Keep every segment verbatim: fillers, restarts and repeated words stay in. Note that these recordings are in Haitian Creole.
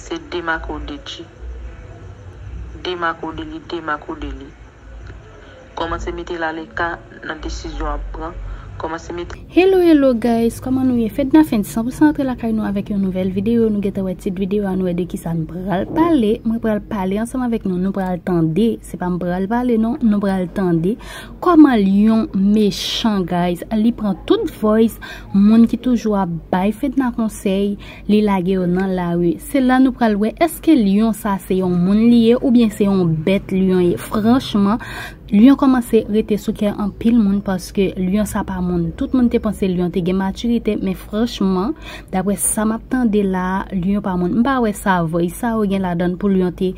Se demake w de G. Demake w de li, demake w de li. Kòmanse mete l aleka nan desizyon w ap pran. Kòmanse mete Hello, hello guys, kòman nou ye? Fedna Fenty san pou san antre lakay nou avèk yon nouvèl videyo. Nou gentan wè tit videyo a, nou wè de kisa nou pral pale. Mwen pral pale ansanm avèk nou, nou pral tande. Se pa m pral pale non, nou pral tande. Kòman Lyon mechan, guys. Li pran tout voice moun ki toujou ap bay Fedna konsèy, li lage yo nan lari. Se la nou pral wè èske Lyon sa se yon moun li ye oubyen se yon bèt Lyon ye. Franchman, Lyon kòmanse rete sou kè anpil moun paske Lyon sa pa moun. Tout moun te panse Lyon te gen matirite, men franchman, daprè sa m ap tande la, Lyon pa moun. M pa wè sa voice sa yo gen ladan l pou Lyon te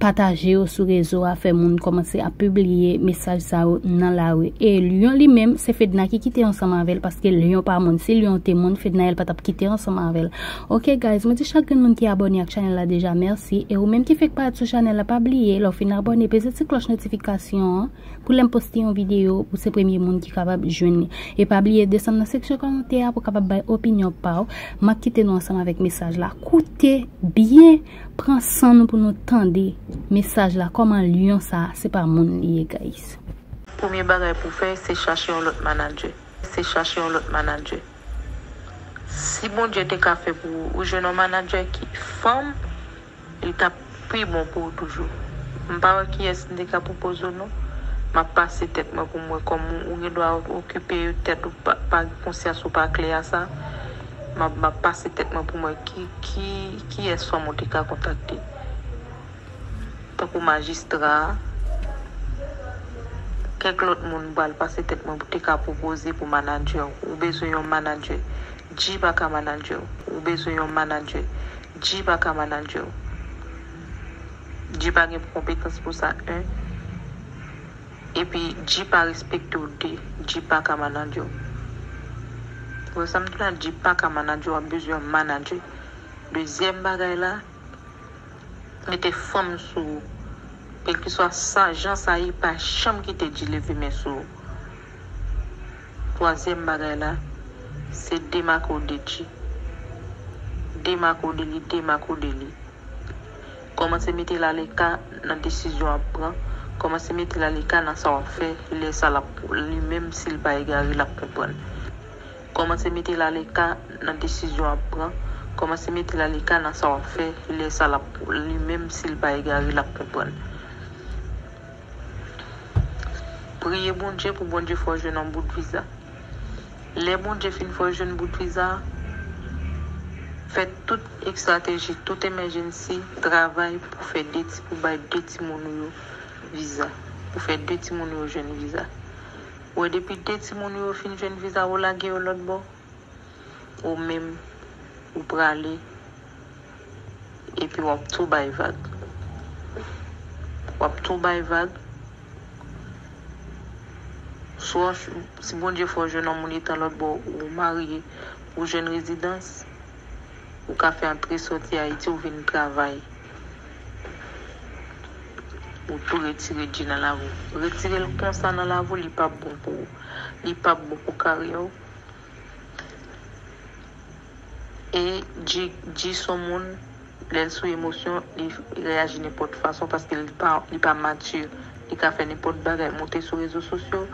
pataje yo sou rezo a, fè moun kòmanse ap pibliye mesaj sa yo nan lari. E Lyon li menm, se Fedna ki kite ansanm avè l, paske Lyon pa moun. Si Lyon te moun, Fedna el pa t ap kite ansanm avè l. Ok guys, mwen di chak grenn moun ki abòne ak chanèl la deja, mèsi. E ou menm ki fèk parèt sou chanèl la, pa bliye, lè w fin abòne, peze ti klòch notifikasyon an, pou lè m poste yon videyo, ou se premye moun ki kapab jwenn li. E pa bliye desann nan seksyon kòmantè a pou w kapab bay opinyon pa w. M ap kite nou ansanm avèk mesaj la. Koute byen, pran san nou pou nou tande mesaj la. Kòman Lyon sa, se pa moun li ye, guys. Premye bagay pou w fè, se chache yon lòt manadjè. Se chache yon lòt manadjè. Si Bondye te ka fè pou ou, ou jwenn yon manadjè ki fanm, li t ap pi bon pou ou toujou. M pa wè kiyès m te ka pwopoze w non. M ap pase tèt mwen pou m wè kòman ou, ou gen dwa okipe tèt ou pa, pa gen konsyans ou pa klè a sa. M ap, m ap pase tèt mwen pou m wè ki, ki, kiyès fanm ou te ka kontakte. Tankou majistra, kèk lòt moun m pral pase tèt mwen pou te ka pwopoze pou manadjè w. Ou bezwen yon manadjè. G pa ka manadjè w. Ou bezwen yon manadjè. G pa ka manadjè w. G pa gen konpetans pou sa, en. Epi, G pa respekte w, de. G pa ka manadjè w. Ou wè sa m di la, G pa ka manadjè w, w ap bezwen yon manadjè. Dezyèm bagay la, mete fanm sou ou. Kèlkeswa sa, jan sa ye, pa janm kite G leve men sou ou. Twazyèm bagay la, se demake w de G. Demake w de li, demake w de li. Kòmanse mete l aleka nan desizyon w ap pran. Kòmanse mete l aleka nan sa w ap fè. Lè sa l ap, li menm, si l pa egare, l ap konprann. Kòmanse mete l aleka nan desizyon w ap pran. Kòmanse mete l aleka nan sa w ap fè. Lè sa l ap, li menm, si l pa egare, l ap konprann. Priye Bondye pou Bondye fè w jwenn yon bout viza. Lè Bondye fin fè w jwenn bout viza, fè tout estrateji, tout emergency, travay pou fè de ti, pou bay de timoun ou yo viza. Pou fè de timoun ou yo jwenn viza. Ou wè, depi de timoun ou yo fin jwenn viza, ou lage yo lòt bò, ou menm, ou prale, epi w ap tou bay vag. W ap tou bay vag. Swa, si Bondye fè w jwenn yon moun etan lòt bò, ou marye, ou jwenn rezidans, ou ka fè antre sòti Ayiti, ou vin travay. Ou tou retire G nan lavi w. Retire l konsa nan lavi w, li p ap bon pou ou. Li p ap bon pou karyè w. E G, G se yon moun, lè l sou emosyon, li reyaji nenpòt fason paske li pa, li pa mati. Li ka fè nenpòt bagay, monte sou rezo sosyo,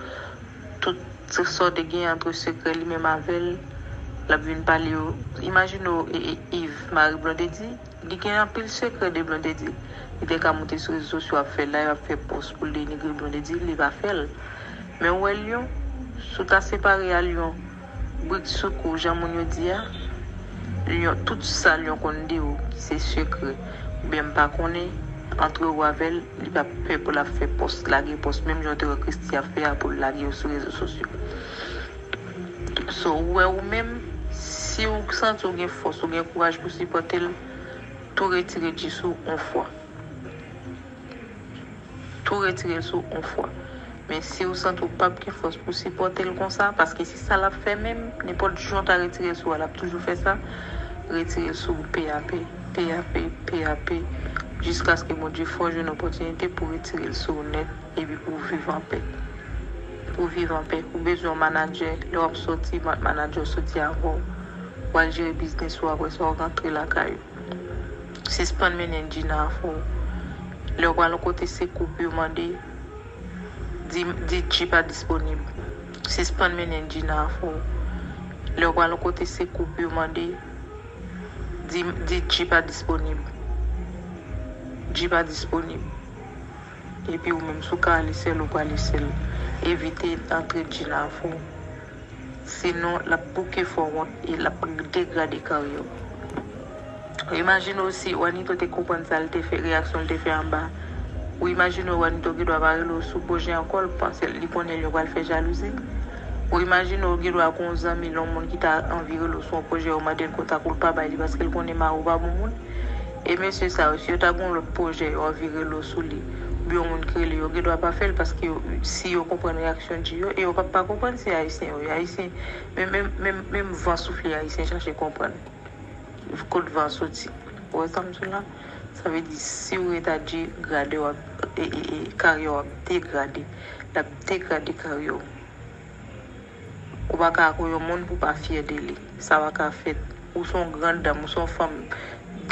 tout sa w te gen antre sekrè li menm avè l, l ap vin pale yo. Imajine w, e, e, Yves, mari Blondedy, li gen anpil sekrè de Blondedy. Li te ka monte sou rezo sosyo ap fè live, ap fè pòs pou l denigre Blondedy, li pa fè l. Men ou wè Lyon, si w ta separe a Lyon, brik sou kou, jan moun yo di a, Lyon, tout sa Lyon konn de ou, ki se sekrè, oubyen m pa konnen, antre ou avè l, li pa pè pou l ap fè pòs, lage pòs, menm jan w te wè Christie ap fè a pou l lage yo sou rezo sosyo. So, ou wè ou menm, si w santi w gen fòs, ou gen kouraj pou sipòte l, tou retire G sou yon fwa. Tou retire l sou yon fwa. Men si w santi w p ap gen fòs pou sipòte l konsa, paske se sa l ap fè menm, nenpòt jan w ta retire l sou a, l ap toujou fè sa, retire l sou ou pe a pe, pe a pe, pe a pe, jiskaske Bondye fè w jwenn opòtinite pou retire l sou ou nèt, epi pou w viv anpè. Pou w viv anpè, ou bezwen yon manadjè, lè w ap sòti, ma-, manadjè w sòti avè w. W al jere biznis ou, apre sa w rantre lakay ou. Sispann mennen Dji nan afè w. Lè w pral yon kote se koup yo mande, di, di Dji pa disponib. Sispann mennen Dji nan afè w. Lè w pral yon kote se koup yo mande, di, di Dji pa disponib. Dji pa disponib. Epi ou menm si w ka ale sèl, ou prale sèl. Evite antre Dji nan afè w. Sinon, l ap bouke fè w wont e l ap degrade karyè w. Ou imajine w si Wanito te konprann sa l te fè, reyaksyon l te fè anba. Ou imajine w Wanito gendwa pa rele w sou pwojè ankò, l panse li konnen l yo pral fè jalouzi. Ou imajine w gendwa gon zanmi l, yon moun ki ta anvi rele w sou yon pwojè, ou mande l kontak ou, l pa bay li paske l konnen mari w pa bon moun. E mesye sa yo, si yo ta gon lòt pwojè, yo anvi rele w sou li, oubyen yon moun ki rele yo, gendwa pa fè l paske yo, si yo konprann reyaksyon Dji yo, e yo p ap pa konprann se ayisyen yo ye. Ayisyen, menm, menm, menm, menm van soufle ayisyen chache konprann kot van soti. Ou wè sa m di w la? Sa vle di, si w ret a Dji, grade w ap, e, e, e, karyè w ap degrade. L ap degrade karyè w. Ou pa ka akoz yon moun pou w pa fyè de li. Sa pa ka fèt. Ou se yon grandam, ou se yon fanm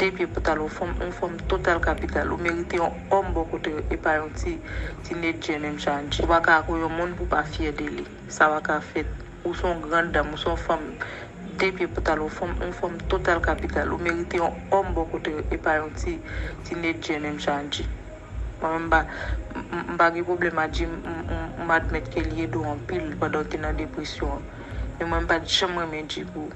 de pye pou talè, yon fanm, yon fanm total kapital. Ou merite yon òm bò kote w, e pa yon ti, ti nedjè menm jan ak Dji. Ou pa ka akoz yon moun pou w pa fyè de li. Sa pa ka fèt. Ou se yon grandam, ou se yon fanm de pye pou talè, yon fanm, yon fanm total kapital. Ou merite yon òm bò kote w, e pa yon ti, ti nedjè menm jan ak Dji. Mwen menm m pa, m, m, m pa gen pwoblèm ak Dji, m, m, m, m admèt ke li ede w anpil pandan w te nan depresyon an. Men mwen m pa t janm renmen Dji pou ou.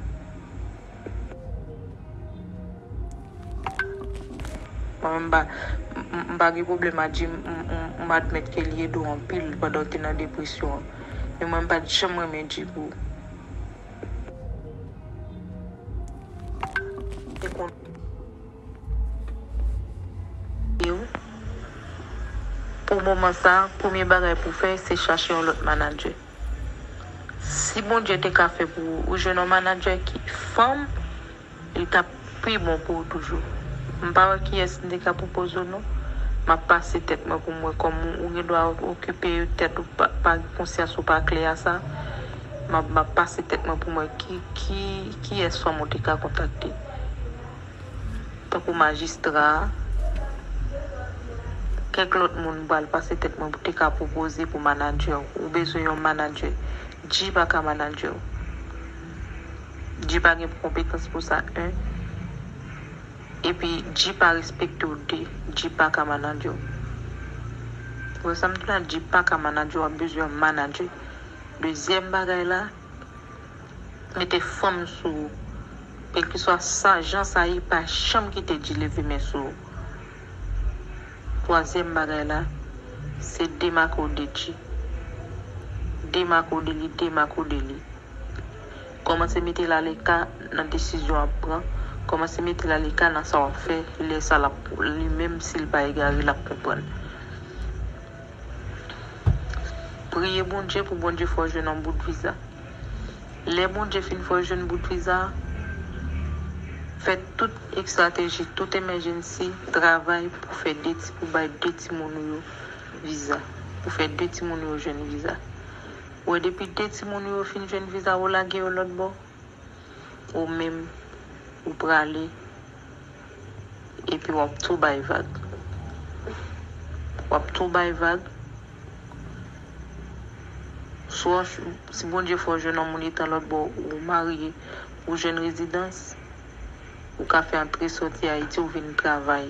Mwen menm m pa, m, m, m pa gen pwoblèm ak Dji, m, m, m, m admèt ke li ede w anpil pandan w te nan depresyon an. Men mwen m pa t janm renmen Dji pou ou. Te konn Pou moman sa, premye bagay pou w fè, se chache yon lòt manadjè. Si Bondye te ka fè pou ou, ou jwenn yon manadjè ki fanm, li t ap pi bon pou ou toujou. M pa wè kiyès m te ka pwopoze w non. M ap pase tèt mwen pou m wè kòman ou, ou gendwa okipe tèt ou pa, pa gen konsyans ou pa klè a sa. M ap, m ap pase tèt mwen pou m wè ki, ki, kiyès fanm ou te ka kontakte. Tankou majistra, kèk lòt moun m pral pase tèt mwen pou te ka pwopoze pou manadjè w. Ou bezwen yon manadjè. Dji pa ka manadjè w. Dji pa gen konpetans pou sa, en. Epi, Dji pa respekte w, de. Dji pa ka manadjè w. Ou wè sa m di la, Dji pa ka manadjè w, w ap bezwen yon manadjè. Dezyèm bagay la, mete fanm sou ou. Kèlkeswa sa, jan sa ye, pa janm kite Dji leve men sou ou. Twazyèm bagay la, se demake w de Dji. Demake w de li, demake w de li. Kòmanse mete l aleka nan desizyon w ap pran. Kòmanse mete l aleka nan sa w ap fè. Lè sa l ap, li menm, si l pa egare, l ap konprann. Priye Bondye pou Bondye fè w jwenn yon bout viza. Lè Bondye fin fè w jwenn bout viza a, fè tout estrateji, tout emergency, travay pou fè de ti, pou bay de timoun ou yo viza. Pou fè de timoun ou yo jwenn viza. Ou wè, depi de timoun ou yo fin jwenn viza, ou lage yo lòt bò. Ou menm, ou prale, epi w ap tou bay vag. W ap tou bay vag. Swa, si Bondye fè w jwenn yon moun etan lòt bò, ou marye, ou jwenn rezidans, ou ka fè antre sòti Ayiti, ou vin travay.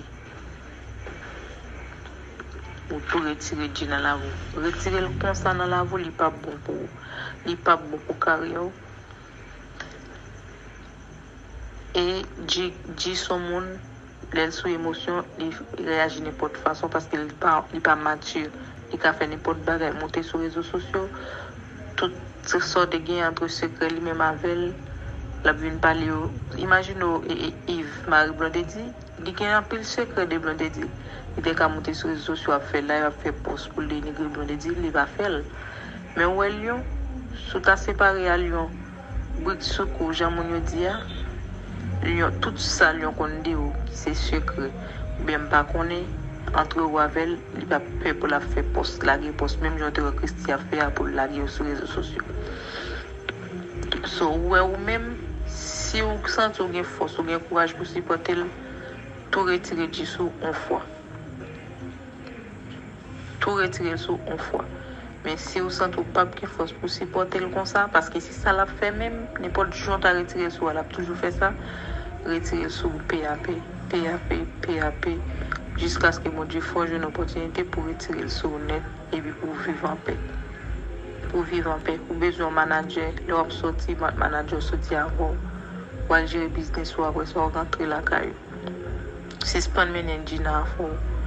Ou tou retire Dji nan lavi w. Retire l konsa nan lavi w, li p ap bon pou ou. Li p ap bon pou karyè w. E Dji, Dji se yon moun, lè l sou emosyon, li reyaji nenpòt fason paske li pa, li pa mati. Li ka fè nenpòt bagay, monte sou rezo sosyo, tout sa w te gen antre sekrè li menm avè l, l ap vin pale yo. Imajine w, e, e, Yves, mari Blondedy, li gen anpil sekrè de Blondedy. Li te ka monte sou rezo sosyo ap fè live, ap fè pòs pou l denigre Blondedy, li pa fè l. Men ou wè Lyon, si w ta separe a Lyon, brik sou kou, jan moun yo di a, Lyon, tout sa Lyon konn de ou, ki se sekrè, oubyen m pa konnen, antre ou avè l, li pa pè pou l ap fè pòs, lage pòs, menm jan w te wè Christie ap fè a pou l lage yo sou rezo sosyo. So, ou wè ou menm, si w santi w gen fòs, ou gen kouraj pou sipòte l, Tou retire Jisoo yon fwa. Tou retire l sou yon fwa. Men si w santi w p ap gen fòs pou sipòte l konsa, paske se sa l ap fè menm, nenpòt jan w ta retire l sou a, l ap toujou fè sa, retire l sou ou P A P, P A P, P A P, jiskaske Bondye fè w jwenn opòtinite pou retire l sou ou nèt, epi pou w viv anpè. Pou w viv anpè, ou bezwen yon manadjè, lè w ap soti, manadjè w soti avè w. W al jere biznis ou, apre sa w rantre lakay ou. Sispann mennen Gina avè w.